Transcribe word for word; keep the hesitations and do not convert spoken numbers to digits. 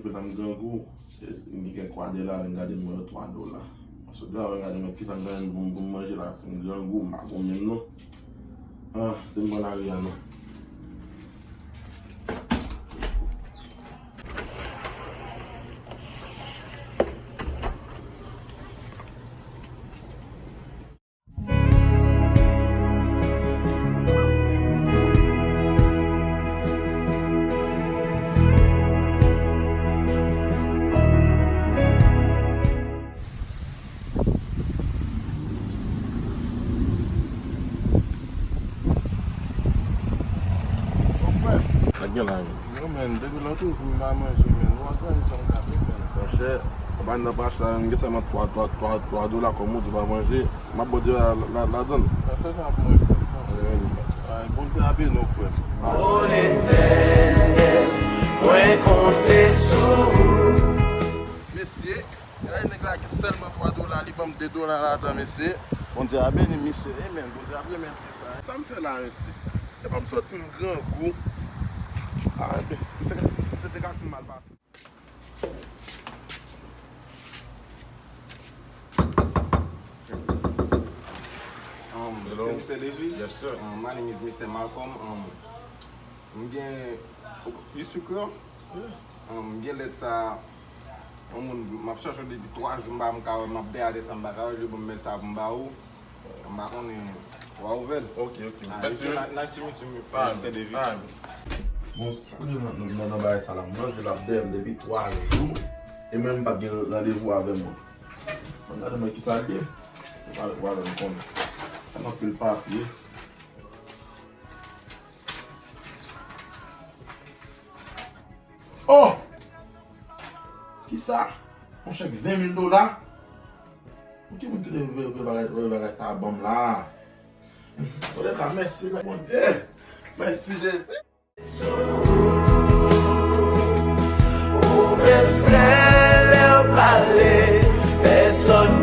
Pandan m grangou, e, m gen kèk kwa de la, m gade m wè twa dola. M sot la, m gade m wè kisa m gen pou m, pou m manje la, m grangou, m pa bon menm non. Ah, se m pran lari a non. Sa k gen la menm? Non, men, depi lòt jou m pa manje, men. Ou wè sa, sa m ka fè, men. Monchè, ou pa nan pach la, m gen sèlman twa, twa, twa, twa dola kòm ou di pa manje. M ap ba w dola la, la, ladan l. Sa fè sa pou mwen, frè. Ay, Bondye a beni w, frè. O Letènèl, mwen konte sou ou. Mesye, gade nèg la gen sèlman twa dola, li ban m de dola ladan, mesye. Bondye a beni misye, amen. Bondye ap remèt li sa. Sa m fè la, mesye? Epa m sòti m grangou. Ah, men, misye, misye te ka fin mal pase. Um, hello. Mister Davis? Yes, sir. Um, my name is Mister Malcolm. Um, m gen, you speak Creole? Yeah. Um, m gen lèt sa, yon moun, m ap chache w depi twa jou, m pa m ka wè, m ap dèyè de sa, m pa ka wè, li ban m lèt sa pou m ba ou. M pa konnen, w a ouvè l. Ok, ok. Ah, mèsi, wi. Ni-, nice to meet you, ah, Mister Davis. Ah. Bon, sa k gen nan, nan, nan, nan bagay sa la? Mwen di l ap dèyè m depi twa jou, e mwen menm m pa t gen randevou avè mwen. Mwen gade mwen kisa l ye. Ou pa, ou pa menm konnen. Sa nan pil papye. Oh! Kisa? Yon chèk ven mil dola? Pou ki moun ki te voye bagay, voye bagay sa a ban m la? Antoulèka, mèsi, Bondye. Mèsi, Jezi. Ou menm sèl lè w pale, pèsonn